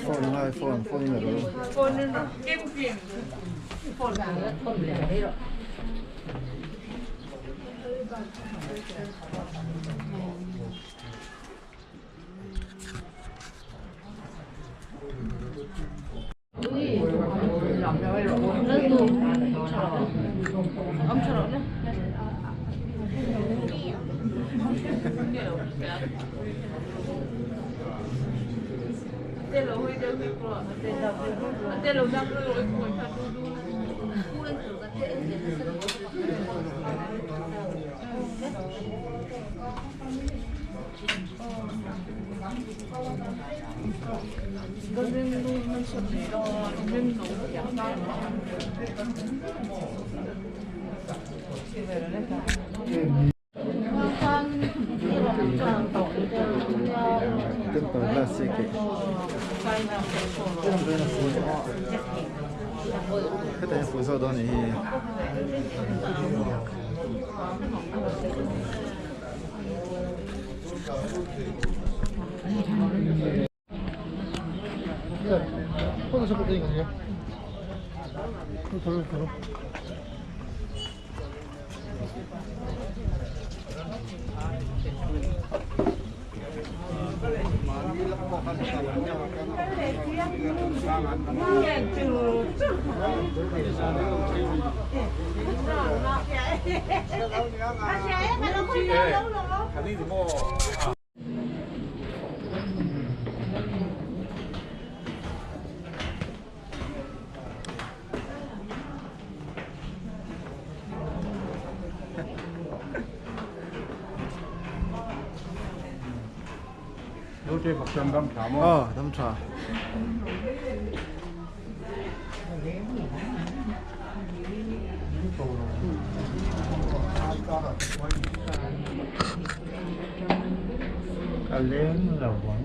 Phone ngai phone phone in lo. Temper glass ke. Heta hi fuh zawk dawn anih hi. Aw dam tha. Ka leng lo ang.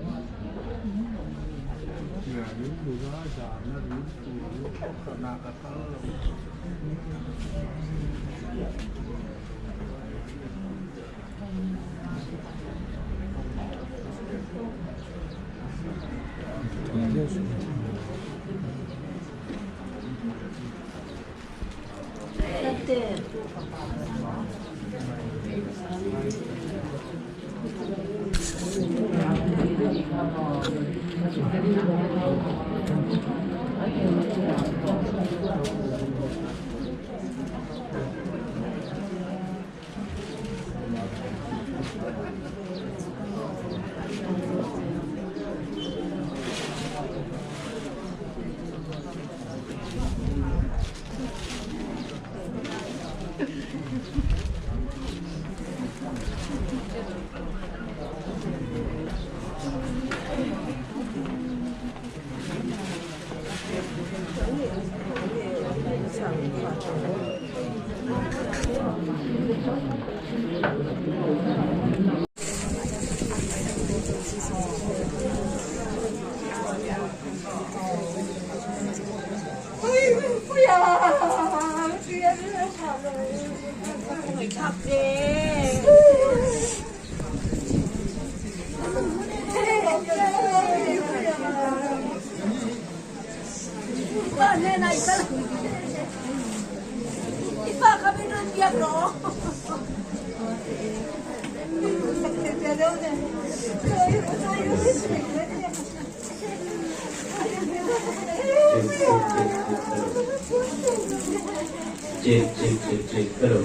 Check check check check hello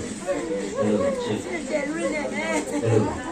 hello check a ni.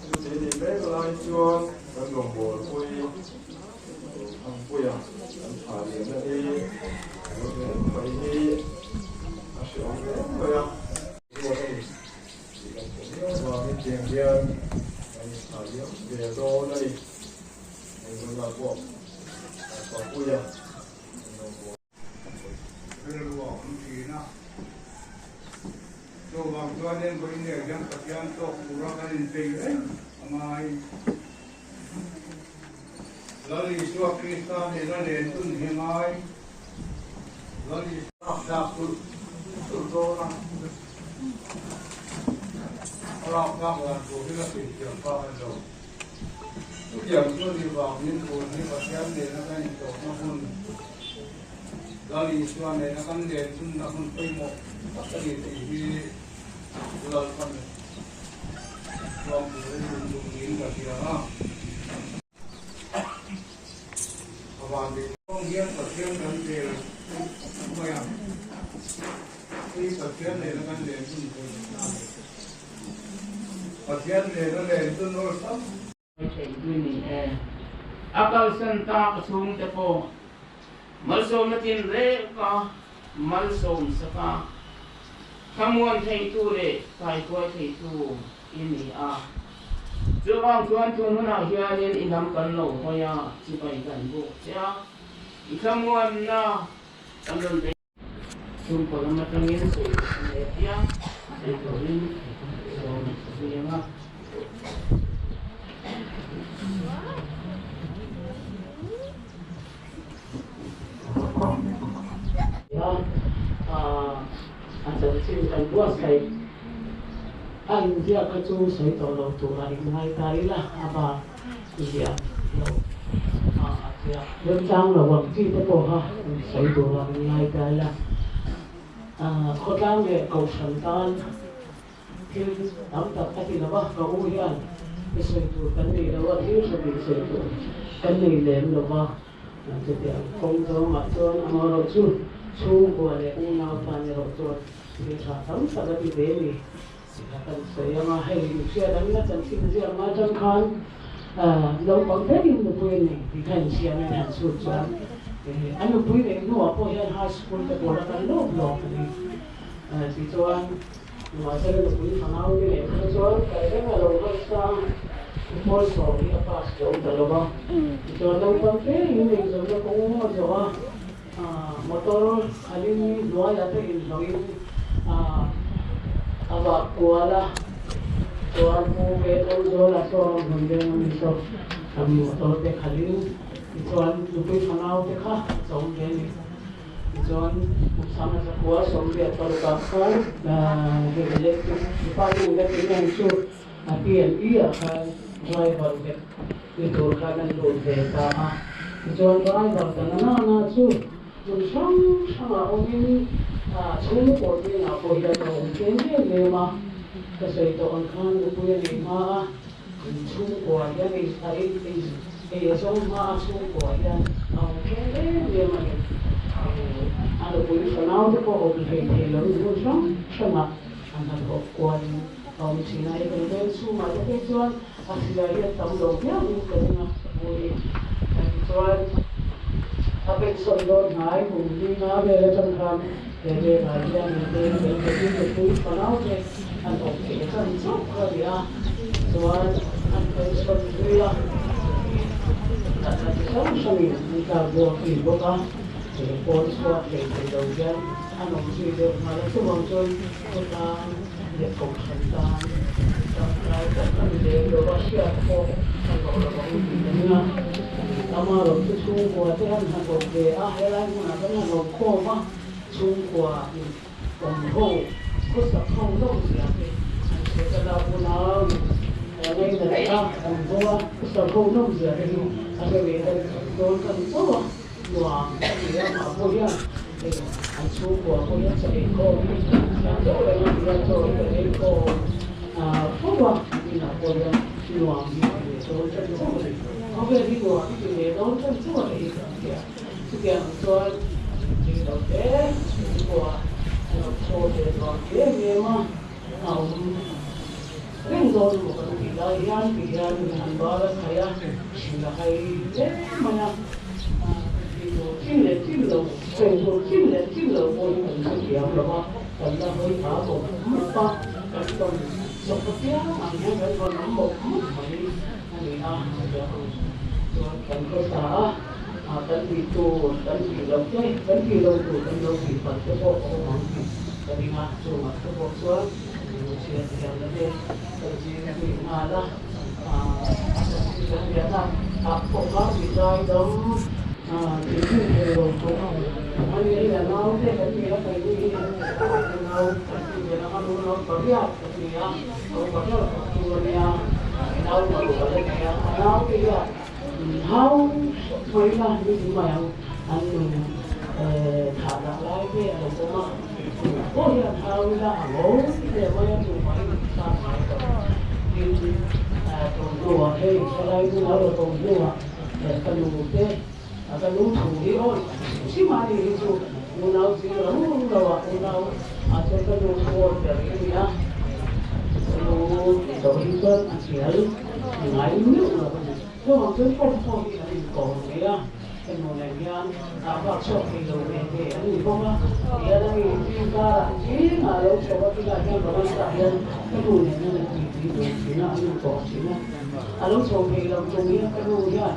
Chuti nih mek lai chuan kan rawngbawlpui Thangpuia kan thlah liamna hi a lo hle mai hi a hreawm hle mai a. Ruat a ni tih kan hmuh miau avangin tiang hian kan inthlah liam ve dawn a ni. Hei tunah pawh Papuia kan rawngbawlpui. Rilru a awm thin a. Chuvang chuan enkawl ner hian Pathian tawk tura kan inpeih reng a ngai. Lal Isua Krista nena len tun hi ngai. Lal Isua tlak tulh tulh dawn a. A lak tlak dan tur hi la hrilhfiah phak a ni lo. Chutiang chu a nih vangin tun hi Pathian nena kan intawhna hun, Lal Isua nena kan lenchunna hun pawimawh tak a ni tih hi Lalpan chuang turin min duh niin ka hria a. A van dik kawng hian Pathian kan tel mai a, hei Pathian nena kan lenchun pawimawhna a ni. Pathian nena lenchun awlsam. Theitu ni e. A kalsan tak a chhungte pawh malsawmna tinreng ka malsawm sak a, thlamuan theitu leh kaikuai theitu i ni a. Chuvang chuan tun hunah hianin i lam kan lo hawi a, chibai kan buk che a, i thlamuanna kan rawn bei. Chhungkaw lam atangin sawi a nei apiang sawi turin sawm a zui ang a. A chanchin kan buatsaih a inziak kha chu sawi tawh lo tura inngai ta ila a bak ziak lo a ziak remchang lo ang chi te pawh kha sawi tura inngai ta ila khawtlang leh kohhran tan Thil tam tak a ti lo va, ka u hian i sawi tur kan nei lo a, thil hran in sawi tur kan nei lem lo va, chutiang kawng zawngah chuan amaherawh chu chhungkua leh unau tan erawh chuan thil tha tam tak a ti ve ni tih kan sawi ang a, hei inhriat ang ila chanchin ziak hma atang khan naupang fekin nupui a nei tih kha insiam in han chhut chuan a nupui neih hnuah pawh hian high school te pawl a kal lawp lawp a ni tichuan. Mahsela nupui fanau te leh kha chuan kal reng a lo harsa pawl sawm hi a pass lo ta lo va. Tichuan naupang te in inzawmna kawng a zawh a, motor khalin hnuaiah te inhlawhin a vah kual a, chuan Pu Keto Zawla sawn hmun veng a mi saw motor te khalin tichuan nupui fanau te kha a chawm ve a ni. Chuan kum 1946 ah khan hei electric department electric nen chu P&E ah khan driver nghet ni tur khan an lut ve ta a. Tichuan driver ta na nana chu hmun hrang hrangah awmin chhungkaw zingah pawh hian a awm tlem em em a. Ka sawi tawh ang khan nupui a nei hma a, chhungkua hian ei ei a zawng hma a chhungkua hian a awm tlem em em a ni. A nupui fanau te pawh awm hlei thei lo in hmun hrang hrangah a hnathawh kualin a awm thin a. Hei kan veng chhungah te phei chuan a silai hi a tam lo viau in ka ring a, ka pu hi. Tichuan a pension dawn hnai kum zinga vel atang khan he vengah hian in veng fel takin nupui fanau te an awm thei chan chauh kha a ni a, chuan an pension zui a, natna chi hrang hrangin an tlak buak thin bawk a, he pawn chhuak hlei thei lo hian an awm zui deuh nghal a, chuvang chuan khawtlang leh kohhran tan tangkai tak a ni lem lo va, hriat pawh a hlawh lo ang tih ka ring a, lama rawh chu chhungkua te an han awm ve a, helai hmunah kan han awm khawm a, chhungkua in awm ho khawsak ho lo zia te an hre tel a, unau in ngainat a awm ho a, khawsak ho lo zia te hi a hre ve ta dawn tan chauh a, nuam a ti a, mah pawh hian hei an chhungkua pawh hian chaw ei khawm hi thiam deuh reng a ni a, chaw hi kan ei khawm fo a, inah pawh hian nuam hi a ti ve dawn tan chauh a ni, khawvel hi nuam hi ti ve dawn tan chauh a ni hi ka ti a. Chutiang chuan ring lo te chhungkua an lo thaw ve vang em em a, a awm reng dawn emaw kan tih lai hian ti hian min han bar a khai a, hrilh a hai hle mai a, tih tur chin leh chin lo, sawi tur chin leh chin lo pawhin kan hrethiam lo a, kan la hawi tha mawp mawp a, kan tawn chawp apiang ang hian kan rawn awm mawp mawp mai a ni a, chutiang ang chuan kan khawsa a. Kan tih tur kan tih loh te, kan tih loh tur kan lo tih palh te pawh a awm ang tih ka ring a, chungah te pawh chuan chhiat thiamna te kan zir zui nghal a, a chanchin kan lian a, ah pawh kha tih lai dam thinrim thei lo tawh a ni a, nau te kan ni a, keini hi nau kan tih ve ang a, nu nau pariat kan ni a, nau pariat pakhat a nia, nau paruk a la ni a, a nau te hian Hau mai la ni ti mai ang an nun thah dah lai te a lo awm a, chu pawh hian hau ila a ngo hle mai a, chu mai sang ngai lo tin tun hnuah hei thalai hmun a rawn awm hnuah ka nu te ka nu thu hi awi hrim a ni hi chu unau zing lo lo ah unau ah chuan ka nu thu awi ber hi a ni a, ka nu tih hi chuan a hnial ngai meuh lo a ni. Chuvang chuan pawm pawh hi an inkawm mai a, henu nen hian ah bak chhuak thei lo ve ve an ni bawk a, tihian a mi zing karah zingah lo chho a tilai hian veranda hian ka nu nen an in titi dun thin a, an inkawm thin a, a lo chho thei lo chung hian ka nu hian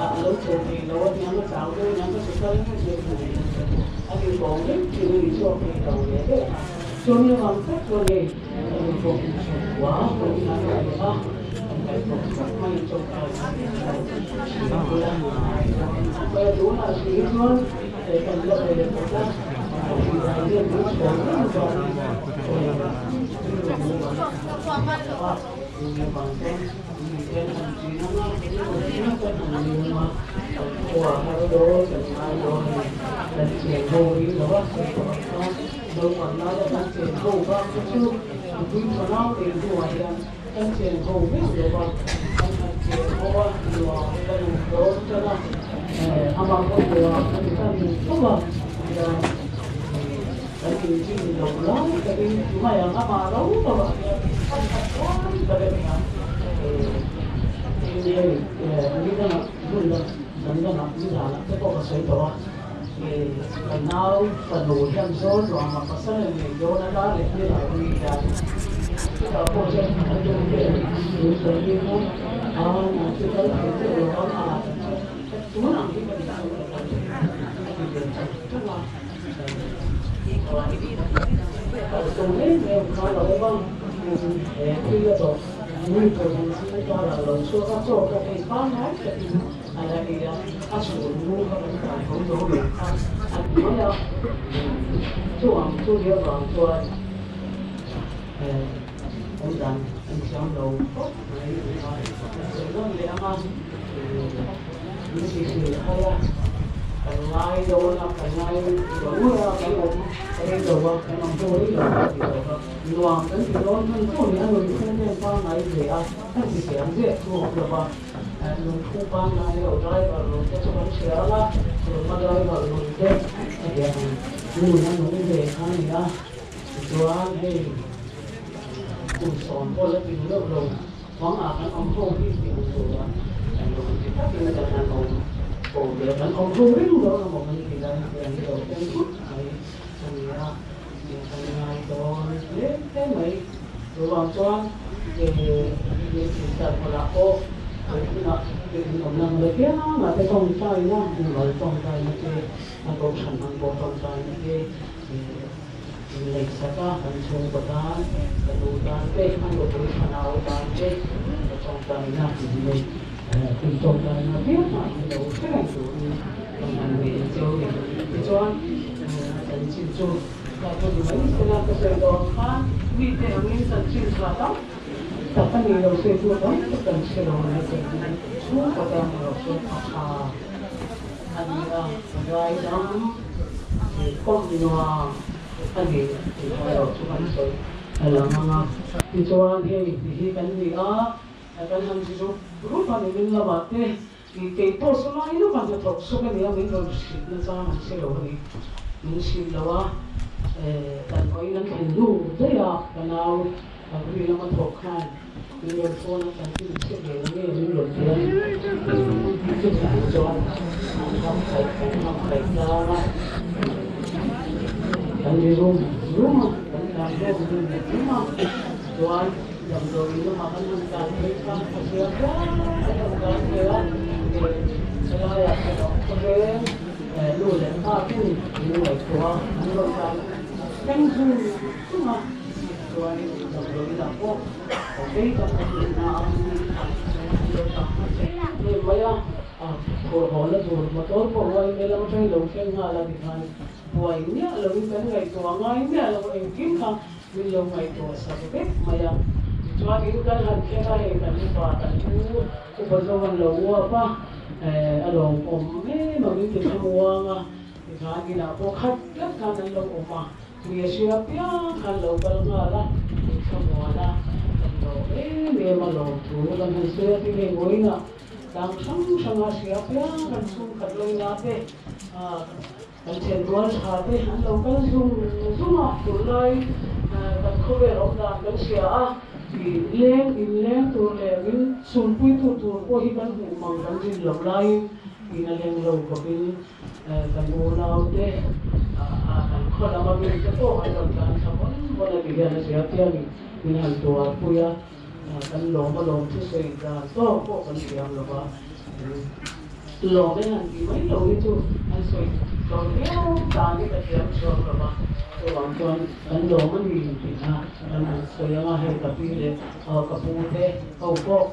ah a lo chho thei lo a niang a chau deuh aniang ka chhuk kal em em ka nu nen hian an inkawm reng thin a ni chhuak thei lo ve ve a, chuan mi avang tak chuan hei ka nu pawh inchhungkua kan inah a awm a. Kan chen ho meuh lo va, kan han chen ho a, nuam kan awm dawn tan a, amah pawh nuam a ti tan tho a, tihian kan inching lo lai takin mai ang, amah lo lo ah hian kan khat dawn tak a ni a, tin hei ni dangah hmun dang dang dangah ni danah te pawh ka sawi tawh a, ka nau fanu hian zawl ruangah pasal a nei dawn a dar leh hmel ah ni hian chutah pawh chuan a tum te min sawi hi kha a na chu kal thei deuh lo ang a tun ang hi ka ni chu ka kal thei a ti ve chak chak a kal tum em em kha lo awm a he thil a tawh mi pawh dang chu karah lo chhuak a chaw ka ei pangngai takin a la. la ei a, a chhun mu kha kan kai ho zo lo kha a ni mai a. Chu ang chu ni avang chuan awm dan an thiam lo khawp mai a ni a. Kan sawi nawn leh ang a, min ti hrilh hai a, kan ngai dawn a, kan ngai lo ngawr a, kan awm rei lo a, kan awm ho rei lo a ti tawp a, nuam kan ti dawn hman pawh ni a nun phung nen pangngai ve a, kan ti thiam zeh thu awm lo va. Lungphu pangngai lo driver nun te chu kan hria ang a, tunhma driver nun te hetiang nun a nung ve kha a ni a, tichuan hei kum sawm pawh la ting meuh lo hmang ah kan awm ho hi tih ang tura kan lo ti takin kan han awm ko leh kan awm ho reng dawn amaw kan ti lai hian hi lo thleng thut mai a ni a, kan ngai dawn hle hle mai. Chuvang chuan intar hmunah pawh an hunah inawmna hmun apiangah te tawngtaina, mimal tawngtaina te, a kohhran ang pawh tawngtaina te inneihsak a, kan chhungkaw tan, ka nu tan te, a nupui fanau tan te ka tawngtaina inneih intawngtaina apiangah min lo hre reng turin ka han nei ang cheu a ni. Tichuan chanchin chu. Ka ni mai sela ka sawi dawn khan mite angin chanchin tha tam tak a ni lo sawi tur tam tak kan hre lo a ni chuan chhungkaw tan erawh chuan a tha a ni a, ngaidam kawm nuam a ni tih erawh chu kan sawi a lang ang a. Tichuan hei ti hi kan ni a, kan han zi rup rup a ni min lamah te Kei pawh chu lai lawk a hnathawk suk a nia, min rawn hrilh na chang an hre lo a ni. Min hrilh lo a, kan vawiin an thlen hnu daih a, ka nau Agri lama thawk khan min rawn phone a, chanchin an hre ve na nge min rawn ti a ni. Chutiang chuan an ham khaih kan ham khaih tlang a, kan ri rum rum a, kan tlan hlawm rum rum a, chuan Damdawiin lamah kan han tlan phei kha a zia viau a kan tlan phei a, helaiah erawh khawvel nu leh pa ten min ngaihtuah a, an rawn tlan thleng zung zung a, chuanin damdawiin ah pawh awm tak a hmuh na a, an lo tlan hma em em mai a, a phurh haw na tur motor pawh uai email lam atangin lo thleng nghal a tikhan buai miah loin kan ngaihtuah ngai miah lo engkim kha Min lo ngaihtuah sak vek mai a, tichuan in kan han thleng a, hei kan upa kan u upa zawng an lo uap a, a lawm awm em a, min ti thlam uang a, tikhan inah pawh khat tlat khan an lo awm a, tui a hria piang khan lo kal nghal a, min thlam uan a, kan lawm em em a, lawm thu kan han sawi a, tin hei vawiinah tlang hrang hrang a hria piang kan chhungkhat lawina te Kan thianrual tha te an lo kal zung zung a, tunlai kan khawvel awm dan kan hria a, i leng in leng tur leh min chhunpuitu tur pawh hi kan hmuh mang kan rin loh laiin in a leng lo khawpin kan unau te kan khaw lama mi te pawh an rawn tlan thla vawn vawn a ti hian a zia piangin min han tuarpui a, kan lawm a lawm thusawi dan tawk pawh kan thiam lo va. Lawm e han tih mai lo hi chu an sawi tlawm viau tan hi ka thiam chhuak lo va, chuvang chuan kan lawm a ni tih kha kan han sawi ang a, hei ka pi leh ka pu te ho pawh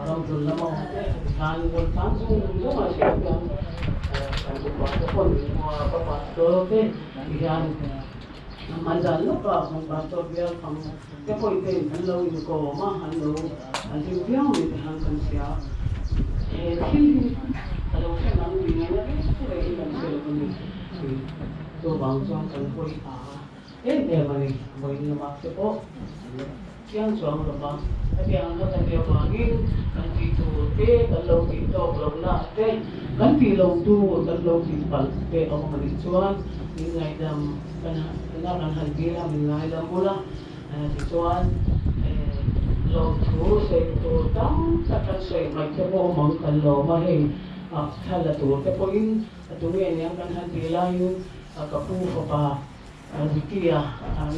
ramhlun lama awm te khan rawn tlan zung zung a hriat hian kan upa te pawh ni maw ka pastor te ti hian hmai zan lawka kan pastor bial fang te pawhin te in an lo inkawm a, an lo an hlim viau mai te khan kan hria. He thil hi ka lo hre ngang ni ngai na reng reng in kan hre lo a ni. Chuvang chuan kan hawi a em em a ni. Vawiin lamah te pawh chiang chuang lo va, hetiang kha kan nih avangin kan tih tur te kan lo tih tawk loh lah te, kan tih loh tur kan lo tih palh te a awm a nih chuan min ngaihdam kan la kan han dil a, min ngaidam bula tichuan lawmthu sawi tur tam tak kan sawi hmaih te pawh awm ang kan lawm a, hei thla la tur te pawhin a tunge niang kan han tih laiin ka pu fapa Ricky-a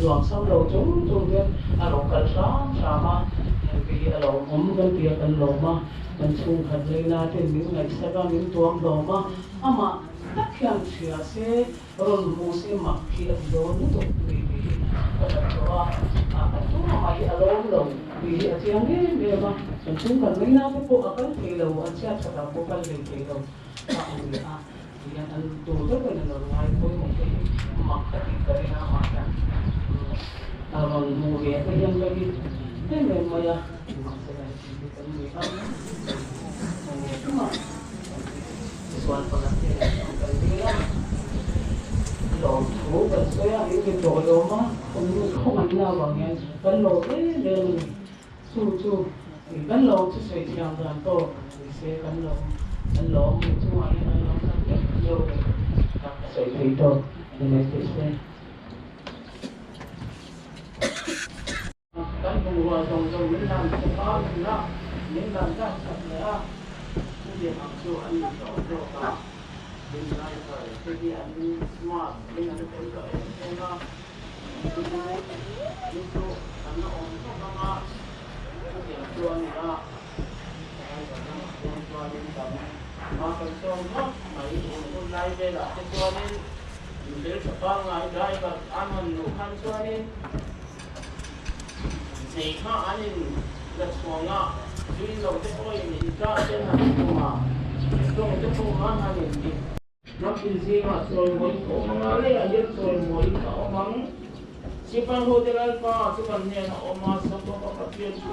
nuam sam lo chung chung hian a rawn kal hram hram a, hengte hi a lawmawm kan ti a, kan lawm a, kan chhungkhat leina ten min ngaihsak a, min tuam hlawm a, amah tak hian hria se rawn hmu se mak hi a ti dawn lutuk a ni tih hi ka ngaihtuah a, a tumah hi a lawm lo. tih hi a chiang em em a, kan chhungkhat mai na te pawh a kal thei lo, an chhiat thatah pawh kal hlei thei lo kha a ni a, tihian an tur deuhin an rawn ngai pawimawh te hi mak ka tih ka ring a, amah hian a rawn hmuh ve te hian ka rin em em mai a, mahse hei hi kan ni a, engmah Sual pakhat te an kal dil a, lawmthu kan sawi a, in ti tawh lawm a, kan nu khawngaihna avang hian kan lawm em em a ni. Chu chu kan lawm chu sawi thiam dan pawh ni se kan lawm kan lawm ni chungah hian kan lawm tak vek deuh leh tak sawi thei tawh ni mai thei se. Kan bungrua zawng zawng min hlan sak a, tunah min hlan zat sak leh a, chutiang ang chu an ni tawh zawk a, min driver te hi an smart in an fel tawh em em a, chu chu an la awm tawk ang a, chutiang chu a ni a, driver lamah chuan chuanin kan hma kan sawm ngawt mai, un hun lai velah te chuanin min fel tha pangngai driver an rawn luh khan chuanin. Nei kha an in la chhuang a, zui lo te pawhin in tah ten an tum a, tawng te pawh an han in ti. Hnamthil zingah chawimawi ka awm ang a, leiah hian chawimawi ka awm ang. Sipai hote Lalpa chu kan hnenah a awm a, Sakopa Pathian chu.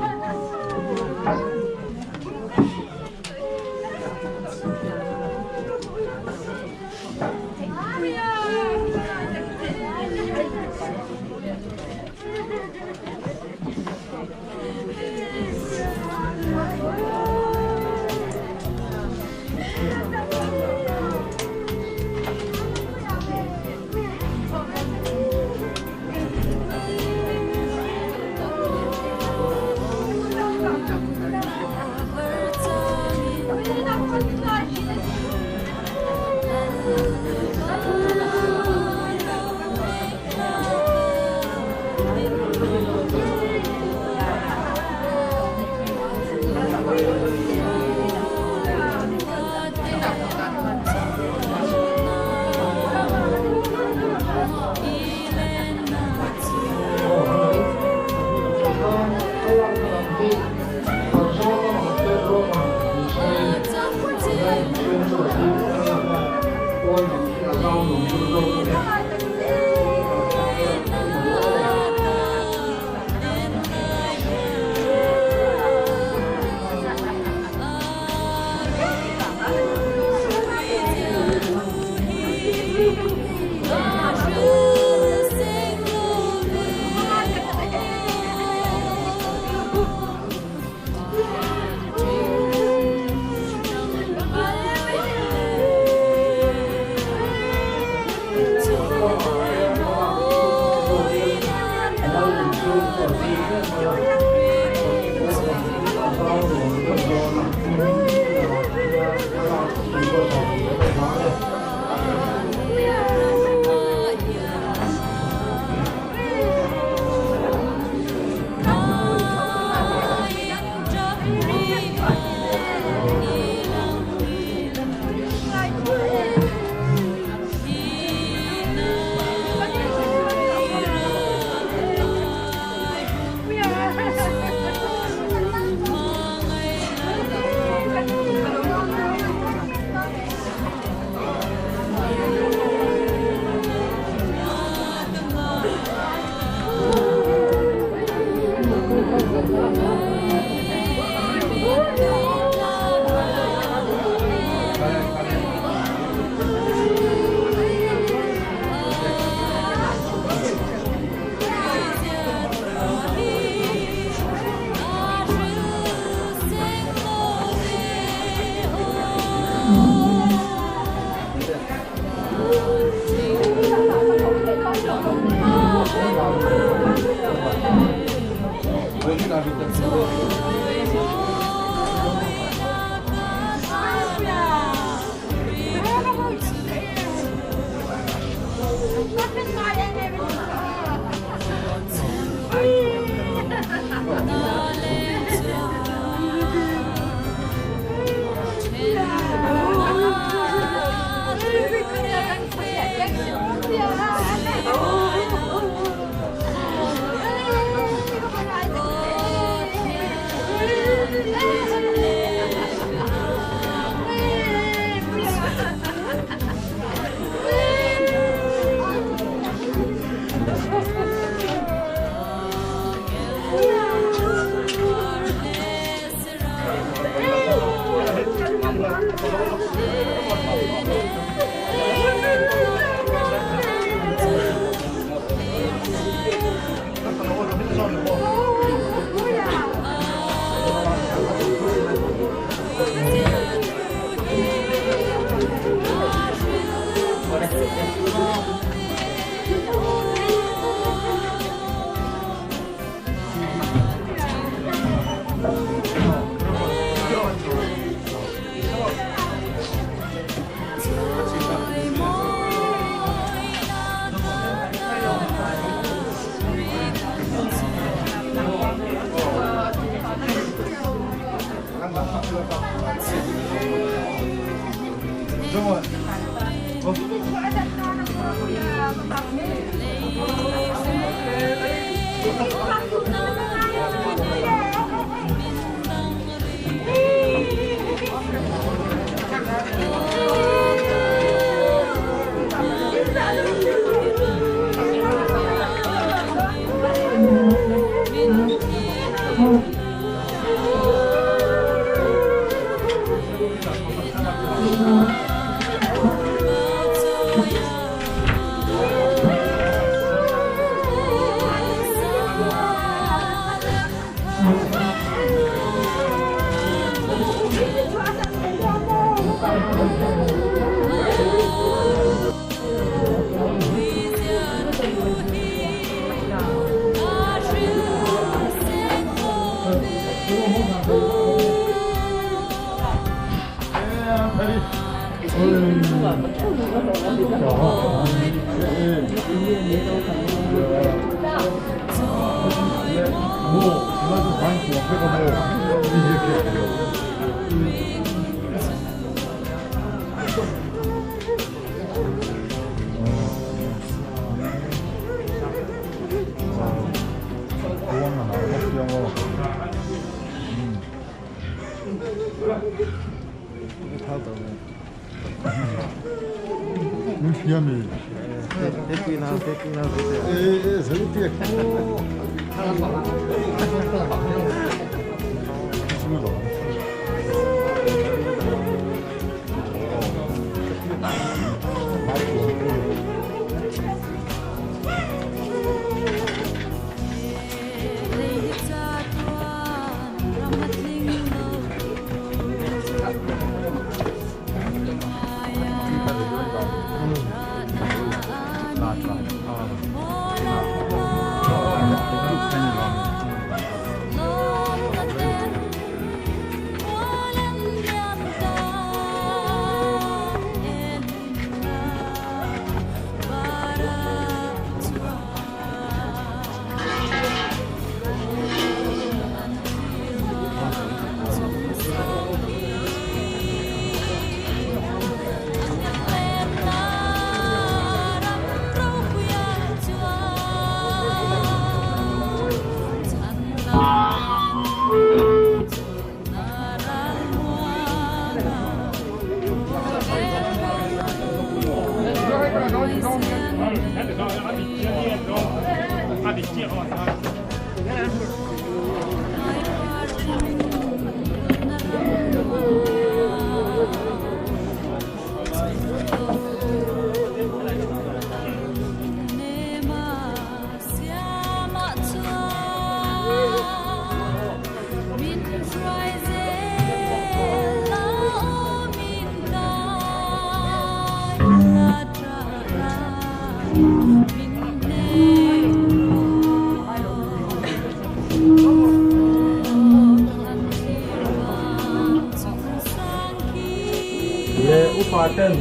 Le upa ten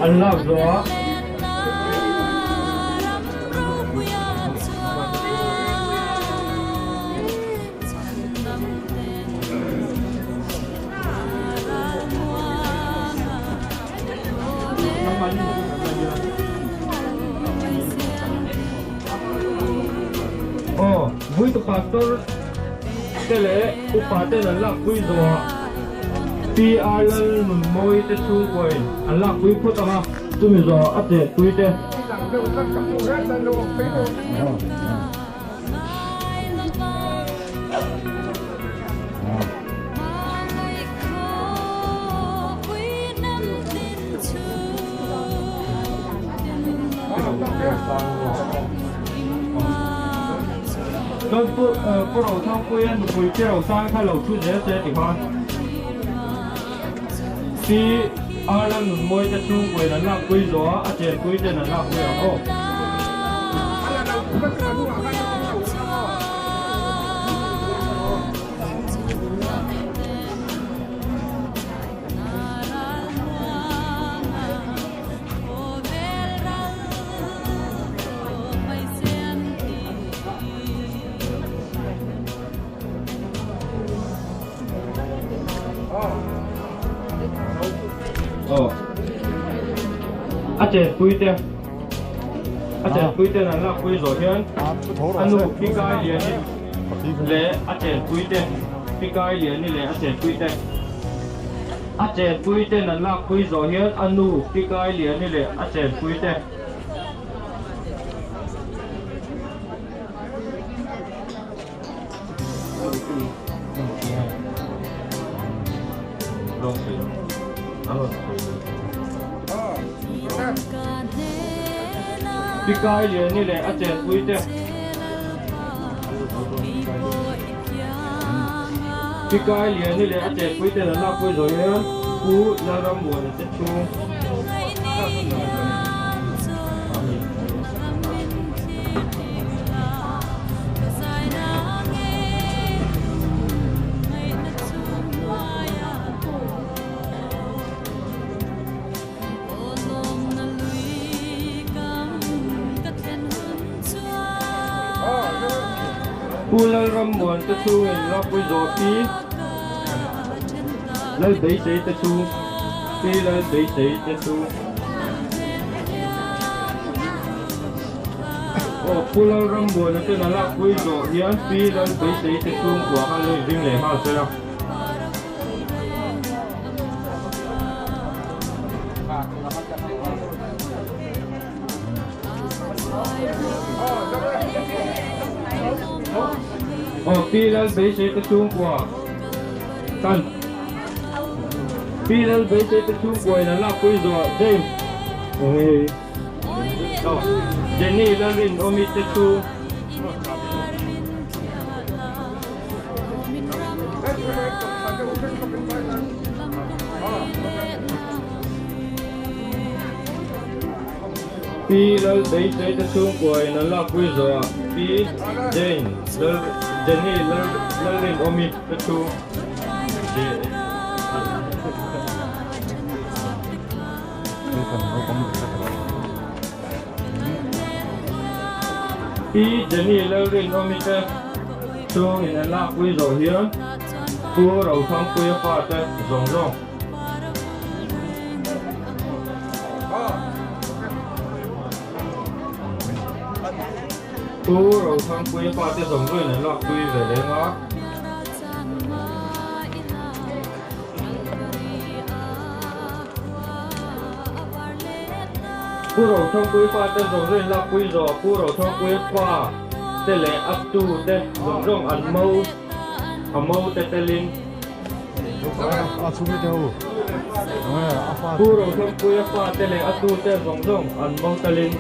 an lak zawh a. Aw, Vuitu Pastor te leh upa ten an lakpui zawhah PR Lalnunmawi te chhungkuain an lakpui phawt ang a, chumi zawhah a chetpui te. Chuan pu pu Rothangpuia nupui Pi Rosang kha lo thu zel se ti khan Pi Arla Nunmawi te chhungkuain an lakpui zawh a, a chenpui ten an lakpui ang aw. Aw a chenpui te a chenpui ten an lakpui zawh hian a nu pi kai liani leh a chenpui te pi kai liani leh a chenpui te a chenpui ten an lakpui zawh hian a nu pi kai liani leh a chenpui te. Pi Kai Liani leh a chenpui te Pi Kai Liani leh a chenpui ten an lakpui zawh hian Pu Lalrammuana te chhung Pu Lalrammuan te chhungin Lakpui zawh Pi Lalbeisei te chhung Pi Lalbeisei te chhung Aw Pu Lalrammuana ten a lakpui zawh hian Pi Lalbeisei te chhungkua kha lo inring leh nghal sela. Aw Pi Lalbeisei te chhungkua tan Pi Lalbeisei te chhungkua in an lakpui zawh James Aw Jenny Lalrinawmi te chu Pi Lalbeisei te chhungkua in an lakpui zawh ah Pi Jane Lal Jenny Lal Lalrinawmi te chu Pi Jenny Lalrinawmi te chhungin an lakpui zawh hian Pu Rothangpuia fate zawng zawng. Pu Rothangpuia fate zawng zawngin an lakpui ve leng a. Pu Rothangpuia fate zawng zawngin lakpui zawh Pu Rothangpuia fa te leh a tu te zawng zawng an mo a mo te telin Pu Rothangpuia fa te leh a tu te zawng zawng an mo telin.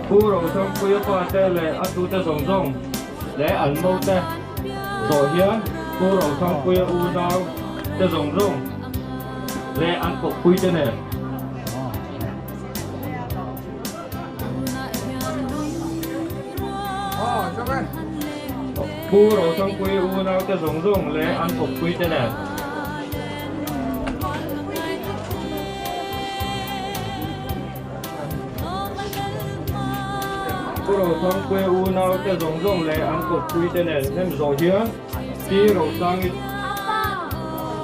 Pu Rothangpuia pa te leh a tute zawng zawng leh an mo te zawh hian Pu Rothangpuia unau te zawng zawng leh an kawppui te nen. Pu Rothangpui unau te zawng zawng leh an kawppui te nen. Pu Rothangpui unau te zawng zawng leh an kawppui te nen hnem zawh hian Pi Rosangi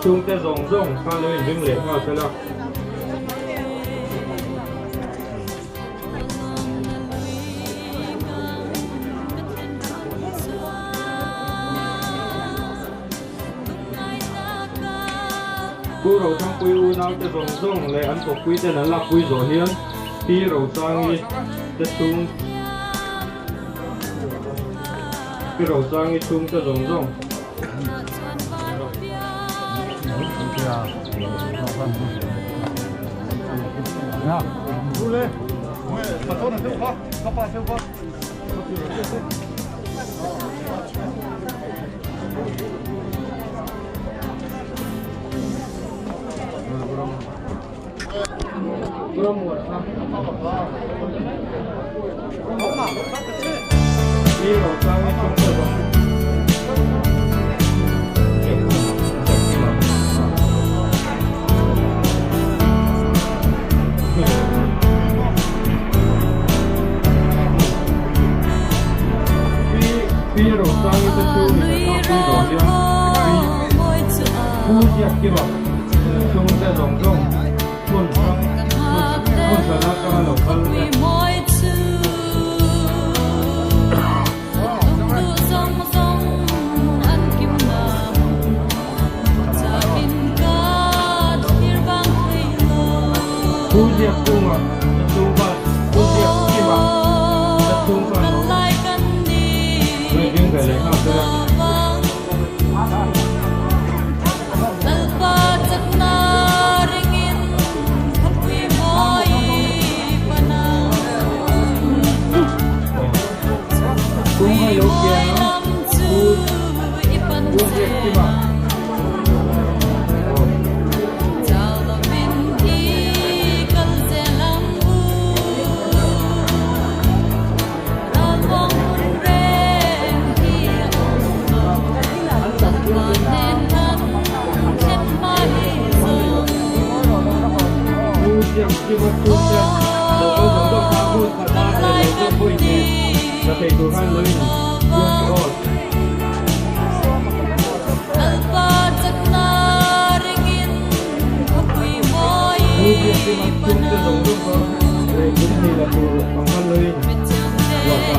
chhungte zawng zawng kha lo inring leh nghal sela. Pu Rothangpui unaute zawng zawng leh an kawppui ten an lakpui zawh hian Pi Rosangi te chhung Pi Rosangi chhungte zawng zawng Biak Kima chhungte lo kal zawng zawng kha hun khat a leh lo zawk pawhin nih la thei tur khan lo in biak che aw. Pu Biak Kima chhungte zawng zawng kha rei pui hnih la tur ang khan lo in luah chah lawk a.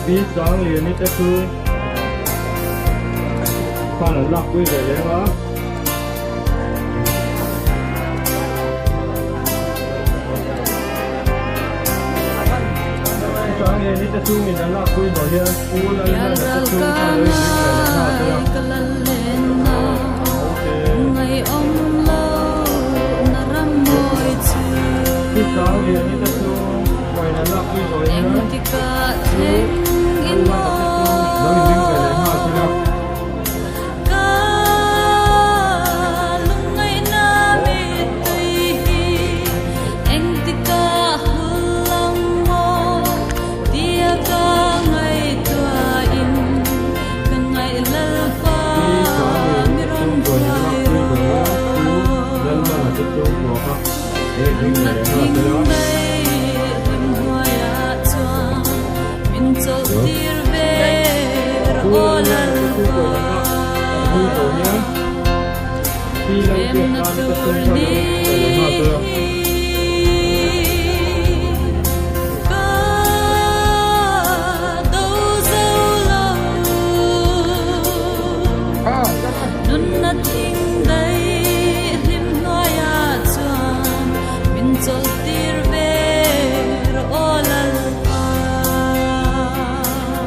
Pi Sangliani te chu khan an lakpui ve leng a. Sangliani te chungin an lakpui zawh hian Pu Lalhmana te chu khan lo inring ve leh nghal thei a. Pi Sangliani te chu uain an lakpui zawh hian Pu Lalhmana te chu lo inring ve leh nghal thei a. Pi Sangliani te chu uain an lakpui zawh hian Pu Lalhmana te chu kuah a lo inring ve leh nghal thei a. Pu Lalhmana te chu uain an lakpui zawh hian Pi Lalbiakzami te chu kha lo inring ve leh nghal thei a.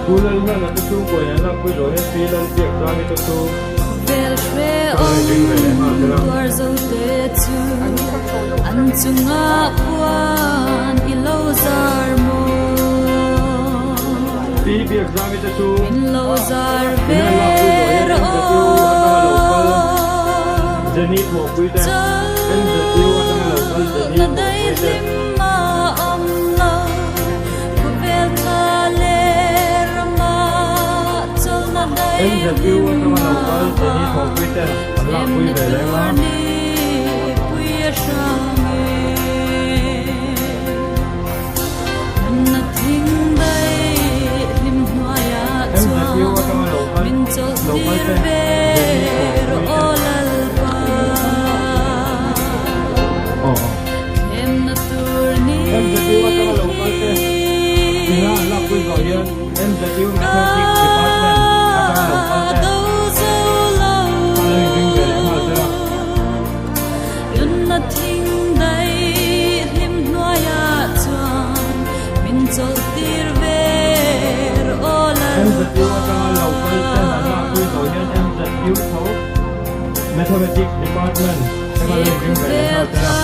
Pu Lalhmana te chu kuai an lakpui zawh hian Pi Lalbiakzami te chu ka lo inring ve leh nghal tel a. Pi Biakzami te chu in an lakpui zawh hian MZU atanga lo kal Jenny thawhpui te MZU atanga lo kal Jenny thawhpui te. MZU atanga lo kal Jenny thawhpui ten an lakpui ve leng a. MZU atanga lo kal lo kal te Jenny thawhpui te. Aw. MZU atanga lo kal te ina an lakpui zawh hian MZU Mathematics Department atanga lo kal te kha lo inring ve leh nghal tel a. MZU atanga lo kal ten an lakpui zawh hian MZU tho Mathematics Department atanga lo inring ve leh nghal tel a.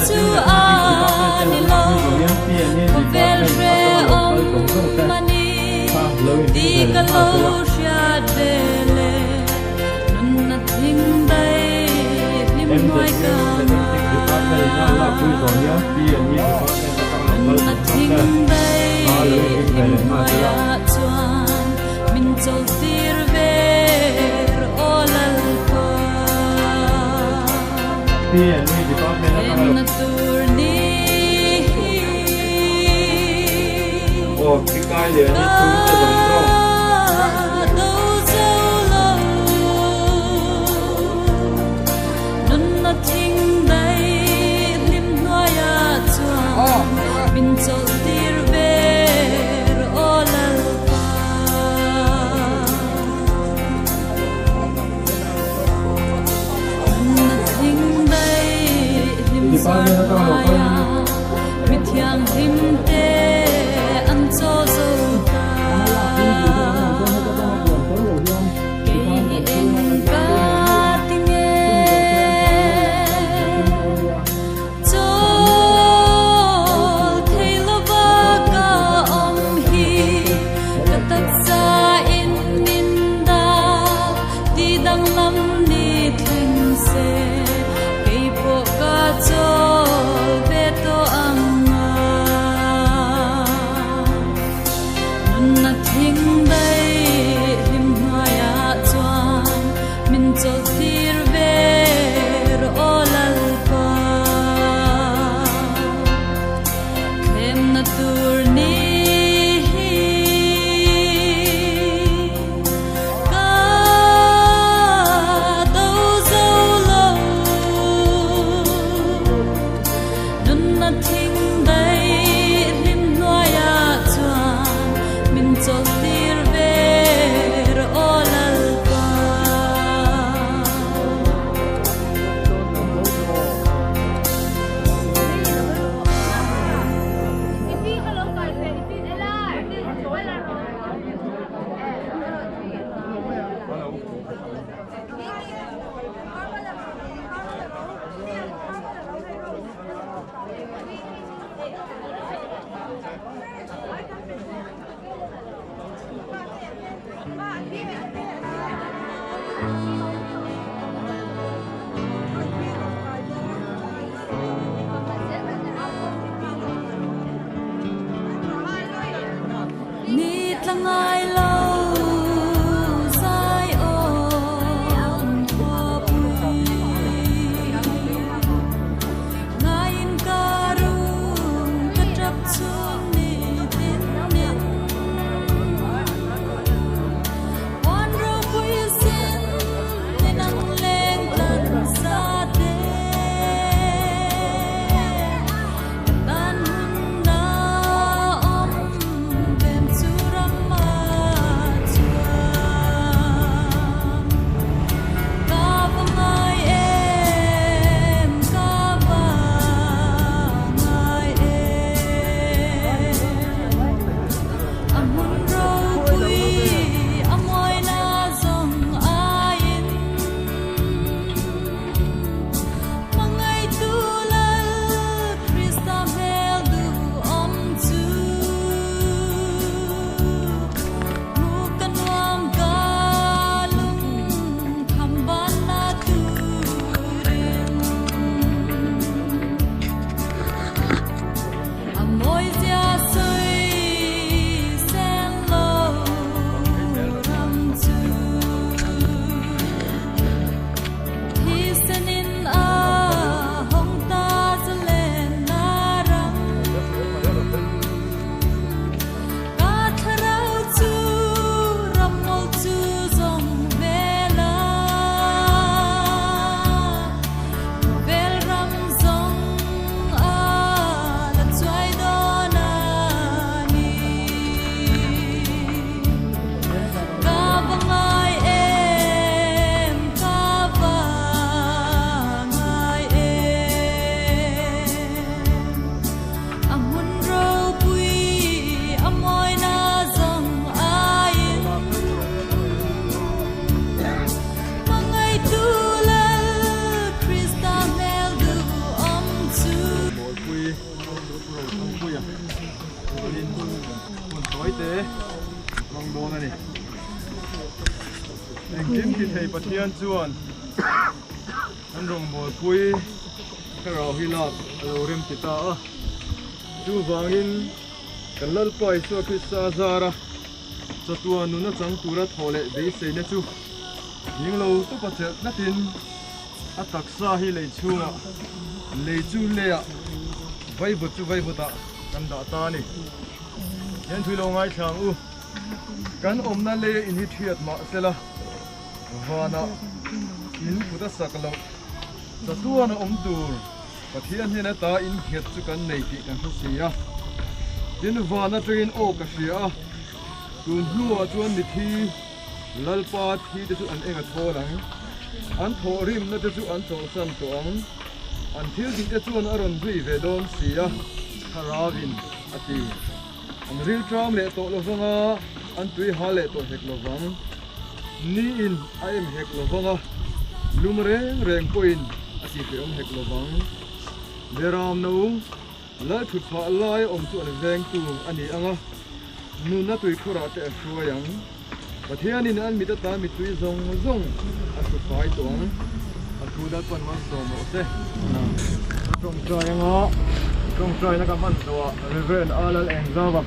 chu a ni lo Khawvel hrehawm a ni tih ka lo hriat ve le Nunna thing daih hlim hnuai ka ngai Nunna thing daih hlim hnuaiah chuan min chawlhtir ve rawh aw Lalpa. Tlemna tur ni hi ka do zo lo. Nunna thing daih hlim hnuaiah chuan min chawlhtir ve rawh aw Lalpa. Nunna thing daih hlim zar hnuaiah mi thianghlim te an chaw zo ta. Kei hi eng ka ti nge? Chawl thei lova ka awm hi ka taksa in min dak ti danglam ni thleng se kei pawh ka chawl. te hmang dawn a ni. Engkim ti thei Pathian chuan an rawngbawlpui thlarau hi lak a lo rem ti ta a. Chuvangin kan Lalpa Isua Krista zara chatuan nuna chang tura thawh leh beiseina chu ding lo tawpa chelh tlatin a taksa hi lei chhungah lei chu leiah vaivut chu vaivutah kan dah ta a ni. Hian thui lo ngaithla ang u. Kan awmna leia in hi thiat mah sela vanah in kut a sak loh chatuan a awm tur Pathian hian a ta in nghet chu kan nei tih kan hre si a. Tin van atangin aw ka hria a, tun hnuah chuan mithi Lalpa thi te chu an eng a thawl ang, an thawhrimna te chu an chawlhsan tawh ang, an thil tih te chuan a rawn zui ve dawn si a, Thlarauin a ti. An rilṭam leh tawh lovang a, an tui hal leh tawh hek lovang. Niin a em hek lovang a, lum reng reng pawhin a tihhrehawm hek lovang. Beram no lal thut phah lai awm chu an vengtu a ni ang a, nunna tuikhurah te a hruai ang. Pathianin an mit atan mittui zawng zawng a hru fai tawh ang. A thu dal pawn malsawm rawh se. Ka tawngtai anga tawngtaina ka hman zawhah Rev. Alal Engzava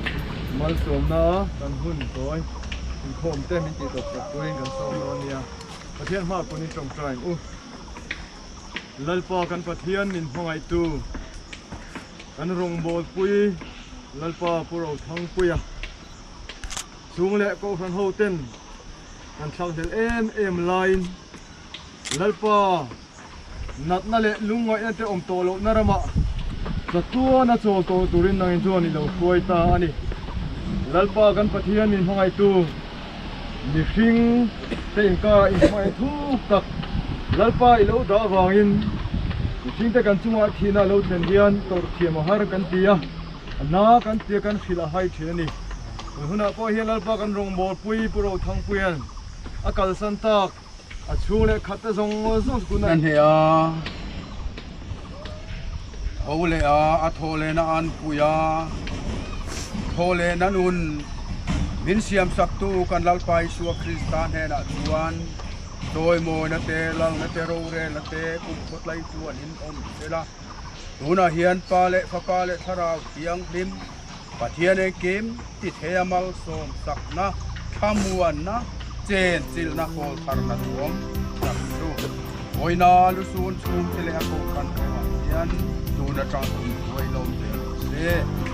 malsawmna kan hun tawi inkhawm te min tih tawp sak turin kan sawm dawn nia. Pathian hma pawn in tawngtai ang u. Lalpa kan Pathian min hmangaihtu kan rawngbawlpui Lalpa Pu Rothangpuia. Chung leh Kohhran ho ten kan thlakhlelh em em laiin Lalpa natna leh lungngaihna te awm tawh lohna ramah chatuan a chawl tawh turin nangin chuan i lo hruai ta a ni. Lalpa kan Pathian min hmangaihtu mihring te inkarah inhmangaih thuk tak Lalpa i lo dah avangin mihring te kan chungah thihna a lo thlen hian tawrh thiam a har kan ti a. A hna kan tia kan hrilh a hai thin a ni. Tun hunah pawh hian Lalpa kan rawngbawlpui Pu Rothangpuia'n a kalsan tak a chhung leh khat te zawng zawng chu tunah Na hneh a, tho leh a, a thawh lehna an pui a, thawh lehna nun min siamsaktu kan Lalpa Isua Krista hnenah chuan chawimawina te, lalna te, rorelna te kum khawtlai chuan in awm sela. Tunah hian Pa leh Fapa leh Thlarau Thianghlim, Pathian engkim ti theia malsawm sakna, thlamuanna, chenchilhna hawl tharna duhawm tak chu Vawiina lusun chhungte leh a kohhran kawngah hian tun atang kum huai lo zel rawh se.